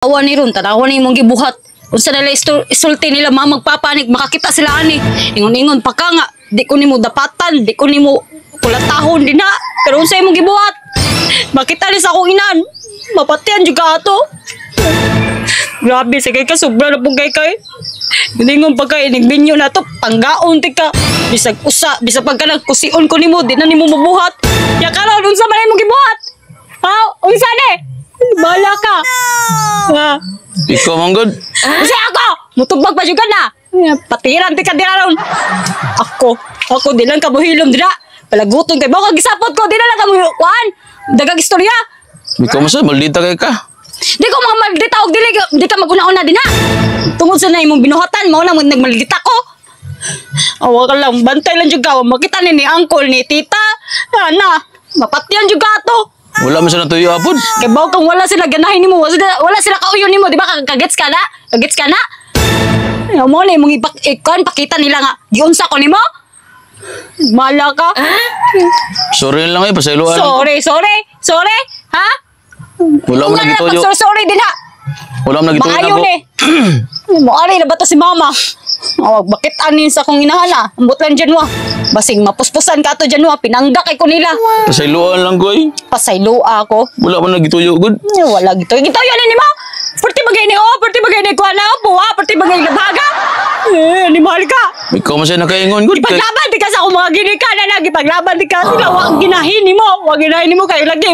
Awa ni ron, tanawa ni imong gibuhat. Unsa nila isulti nila mga magpapanik, makakita sila ani. Ingon-ingon pa ka nga, di ko nimo dapatan, di ko nimo kulatahon din na. Pero unsa imong gibuhat? Makita ni sa akong inan. Mapatian jud ka ato. Grabe, sige ka, sobra na pong kay kay. Ingon pa kay, inig na to, panggaon ti ka. Bisag usa, bisag pagka nagkusion ko nimo, di na nimo mabuhat. Ya karon, unsa man imong gibuhat? Ha? Unsa ni? Bala ka. Ha? Ikaw man gud. Unsa ako? Mutubag pa jud ka na. Patiran ti ka dira ron. Ako, ako di lang ka muhilom dira. Palaguton kay mo kag gisapot ko, di na lang ka kuan. Dagag istorya. Ikaw man sa maldita kay ka. Di ko mga maldita og dili di ka maguna-una din ha. Tungod sa na imong binuhatan mao na nagmaldita ko. Awa ka lang, bantay lang jud ka. Makita ni uncle ni tita. Ana, mapatyan jud ka ato. Wala man sa natuyo apod. Kay bawo kang wala sila ganahin nimo, wala sila kauyon nimo, di ba? Kagets ka na? Kagets ka na? Ayaw mo na imong ipak ikon pakita nila nga giunsa ko nimo. Mala ka. Sorry lang eh, pasayloan. Sorry, sorry, sorry. Ha? Wala man Kung nga nagituyo. Sorry, sorry din ha. Wala man nagituyo Maayo nako. ni. Moari na ba to si mama? Oh, bakit anin sa akong inahala? Ambot lang dyan wa. Basing mapuspusan ka to dyan wa. Pinangga kay ko nila. Pasayloan lang ko eh. Pasayloa ako. Wala man nagituyo gud. Ay, wala gito. Gito yun ni mo. Perti bagay ni oh, perti bagay ni kuha na buwa, perti bagay labaga. Eh, animal ka. Ikaw man sa nakaingon gud. Kay Ipaglaban di ka sa akong mga ginika na lagi paglaban di ka sila wa ginahin nimo, wa ginahin nimo kay lagi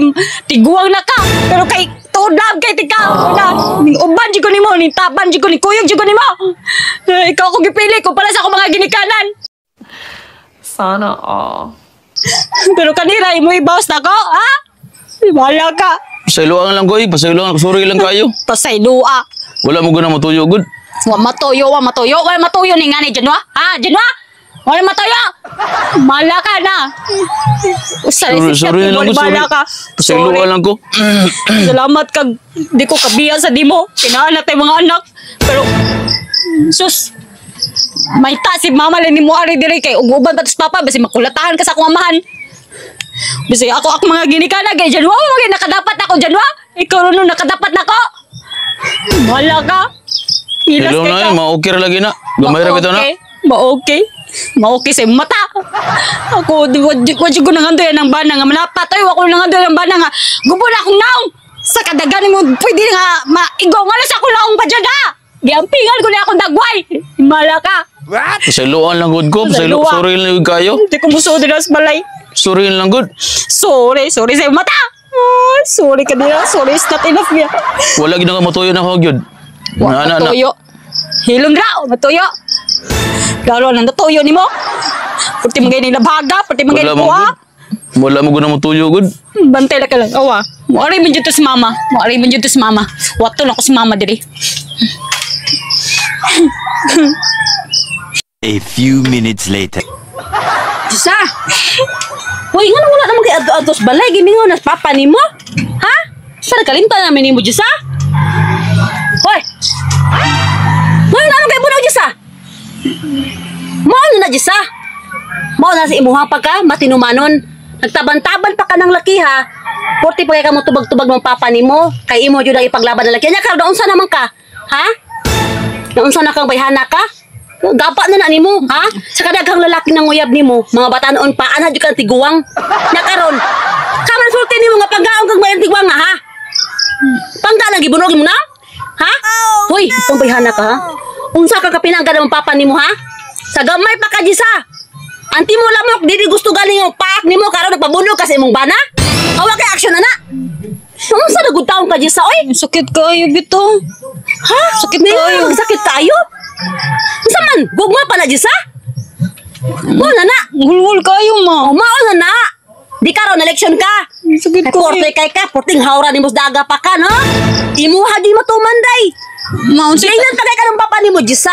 tiguang na ka. Pero kay tuod lab kay tika. Wala ning uban jud ko nimo, ning taban jud ko ni kuyog jud ko nimo. Eh, ikaw ako gipili ko para sa akong mga ginikanan. Sana all. Pero kanira imo ibawas na ko, ha? Wala ka. Pasayloan lang ko eh, pasayloan. Sorry lang kayo. Pasayloa. Wala mo guna matuyo gud. Wa matuyo, wa matuyo, wa matuyo ni ngani dyan wa? Ha, dyan wa? Wala matuyo. Mala ka na. Usa Sorry, sorry lang ko, sorry. Bala ka. Pasayloan lang ko. Salamat kag di ko kabiya sa dimo. Kinaan na tayo mga anak. Pero sus, may ta si mama lang ni mo ari diri kay ug uban pa tas papa basi makulatahan ka sa akong amahan. Basi ako ako mga ginikana kay dyan wa mga nakadapat ako dyan wa. Ikaw ron nakadapat nako. Wala ka. Hilas Hello kay na ka. eh, ma-okay ra lagi na. Gamay ra bitaw na. Ma-okay. Ma-okay sa imong mata. Ako, di wa ko nangandoy ng bana nga manapat. Ay, wa ko nangandoy ng bana nga. Gubo na akong naong. Sa kadagan mo, pwede nga maigaw nga na sa akong naong pa dyan ha. Giampingan ko na akong dagway. Mala ka. Pasayloan lang gud ko. Pasaylo, Pasayloa. sorry lang gud kayo. Hindi ko musuod na sa balay. Sorry lang gud. Sorry, sorry sa imong mata. Ah, sorry ka nila. Sorry is not enough ya. Wala gid nga matuyo na ko gyud. Wa Na na na. matuyo. Hilom ra, matuyo. Lalo nang natuyo nimo. Pati mga nila baga, pati mga Wala mo kuha. gud. Wala mo guna matuyo gud. Bantay lang ka lang. Awa. Muari man dito si mama. Muari man dito si mama. Wato na ko si mama diri. A few minutes later. Disa! Hoy, nga wala naman kay adto-adto sa balay, gimingaw na sa papa nimo? Ha? Sa nakalimtan namin nimo, Disa? Hoy! Ngayon naman kay bunog, Disa? Mao na na, Disa? Mao na sa imuha pa ka, matinumanon. Nagtaban-taban pa ka ng laki, ha? Porti pa kay ka mo tubag-tubag ng papa nimo, kay imo jud ang ipaglaban ng laki. Nya karon naunsa naman ka? Ha? Naunsa na kang bayhana ka? Gapa na na nimo, ha? Sa kadaghang lalaki nang uyab nimo, mga batanon pa, ana jud kang tiguang. Nya karon, kaman sulti nimo nga panggaon kag mayang tiguang nga, ha? Pangga lang gibunog mo na? Ha? Hoy, itong bayhana ka, ha? Unsa ka kapinangga ng papa nimo, ha? Sa gamay pa ka disa. Anti mo lamok, dili gusto gani nga paak nimo karon nagpabunog ka sa imong bana? Awa kay aksyon na na. Unsa na gud taon ka disa, oy? Sakit kayo bitaw. Ha? Sakit May kaayo. Sakit kayo? Unsa man? Gugma pa na disa? Mo na na. Gulgul kayo ma. O mao na na. Di karon na leksyon ka. Sakit Ay, kayo. porte kay ka, porting hawra nimo sa daga pa ka, no? Imuha di matuman day. Ma, unsa Tingnan pa kay kanong papa nimo disa.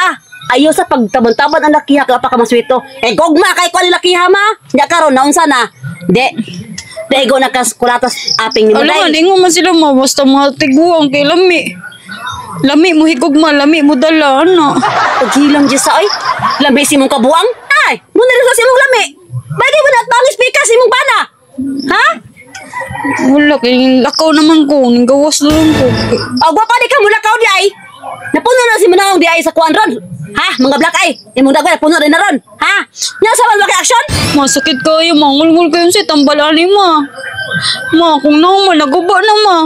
Ayo sa pagtaban-taban ang lakiha ka pa ka maswito. Eh gugma kay ko ni lakiha ma. Nya karon naunsa na? De. Daigo na kas kulatas aping nimo Alam day. ingon man sila ma, basta mga tiguang kay lami. Lami mo higog ma, lami mo dala, ano. Paghilang disa oy. Lami si mong kabuang. Ay, mo na sa imong lami. Bagay mo na at bangis pikas imong bana. Ha? Wala kay lakaw naman ko, ning gawas na lang ko. Agwa pa di ka mula kaw di ay. Napuno na si Manaong di ay sa kuan ron. Ha? Mga black eye. Imong dagway puno rin na ron. Ha? Nya sa man waki action? Masakit kayo, mangulngul kayo sa tambalani ma. Ma, kung naman, naguba na ma.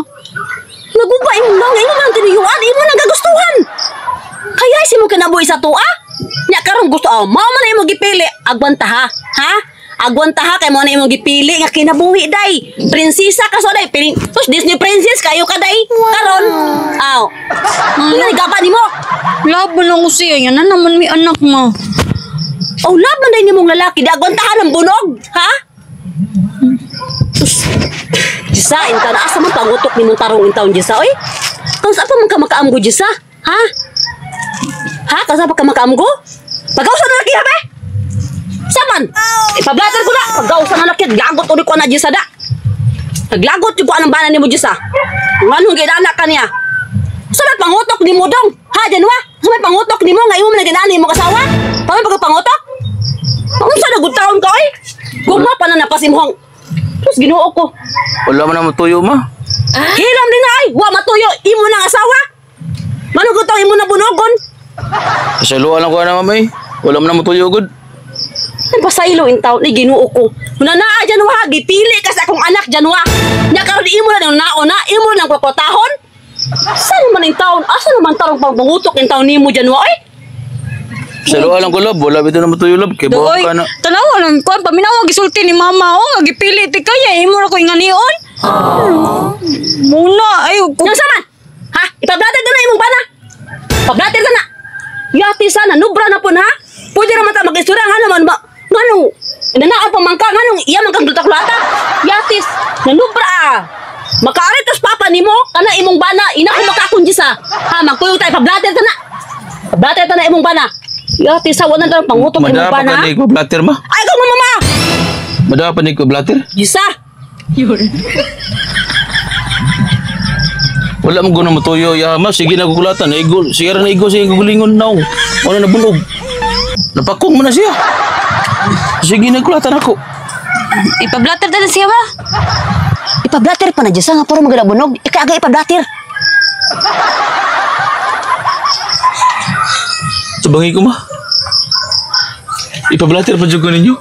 Naguba imong naong imo man tinuyuan, imo nang gagustuhan. Kaya si mo kinabuhi sa tuwa? Nya karon gusto aw, mao man na imong gipili, agwanta ha. Ha? Agwanta ha kay mo na imong gipili nga kinabuhi day. Prinsesa ka so day, piling sus Disney princess kayo ka day. Karon, aw. Ano ni gaba nimo? Laban ako siya, yan na naman may anak ma. Oh, laban day nimong lalaki, di agwantahan ang bunog, ha? Sus. Jisa, inta na asa man pangutok nimong tarong intawon Jisa, oy? Kung sa pa man ka makaamgo Jisa, ha? Ha? Kung sa pa ka makaamgo? Pagkausa na laki, ha, be? Saman? Ipablater ko na. Pagkausa na laki, lagot ulit ko na Jisa da. Naglagot yung kuan ang bana nimo Jisa. Nganong gidana ka niya? Sa may pangutok ni mo dong? Ha, Janwa? Sa may pangutok ni mo nga imo man ginana nimo kasawa? Pamay pagka pangutok? Unsa na gud taon ka oy? Gugma pa na napasimhong. Sus, Ginoo ko. Wala man na matuyo ma. Hilam din na ay, wa matuyo imo nang asawa. Manong gud taon imo na bunogon? Pasayloan lang ko na mamay. Wala man na matuyo gud. Ay, pasaylo in taon ni Ginoo ko. Muna naa Janwa, gipili ka sa akong anak Janwa. Nya karon imo na nang naon na, imo na nang kwatahon. Saan naman in taon? Asa naman tarong pangpangutok in taon nimo Janwa oy? Pasayloan lang ko love. Wala bitaw na matuyo love. Kay Doy, buhok ka na. tanawa lang kuan paminaw gisulti ni mama oh, nga gipili ti kaya imo ra ko inganion. Muna ayo ko. Yang sama? Ha? Ipablater ka na imong bana. Pablater ka na. Yati sana nubra na pun ha. Pwede ra man ta mag-istorya nga naman ba? Nganong nanaa pa man ka nganong iya man kang dutak-lata. Yatis nanubra ah. Makaari tas papa nimo kana imong bana ina ko makakon sa. Ha magtuyo tayo pablater ta na. Pablater ta na imong bana. Yati sa wala na pangutok imong Madapa bana. pa ni ko blatter ma. Ay ko mama. Madapa ni ko blatter. Gisa. Wala man guna matuyo ya ma. Sige na kukulatan. Igo siya ra na igo siya gulingon naw. Wala na bunog. Napakong man na siya. Sige na kulatan ako. Ipablatter ta na siya ba? Ipablater pa na Gisa nga puro magalabunog. Ikaagay ipablater. Sabangi ko ma. Ipablatter pa jud ko ninyo.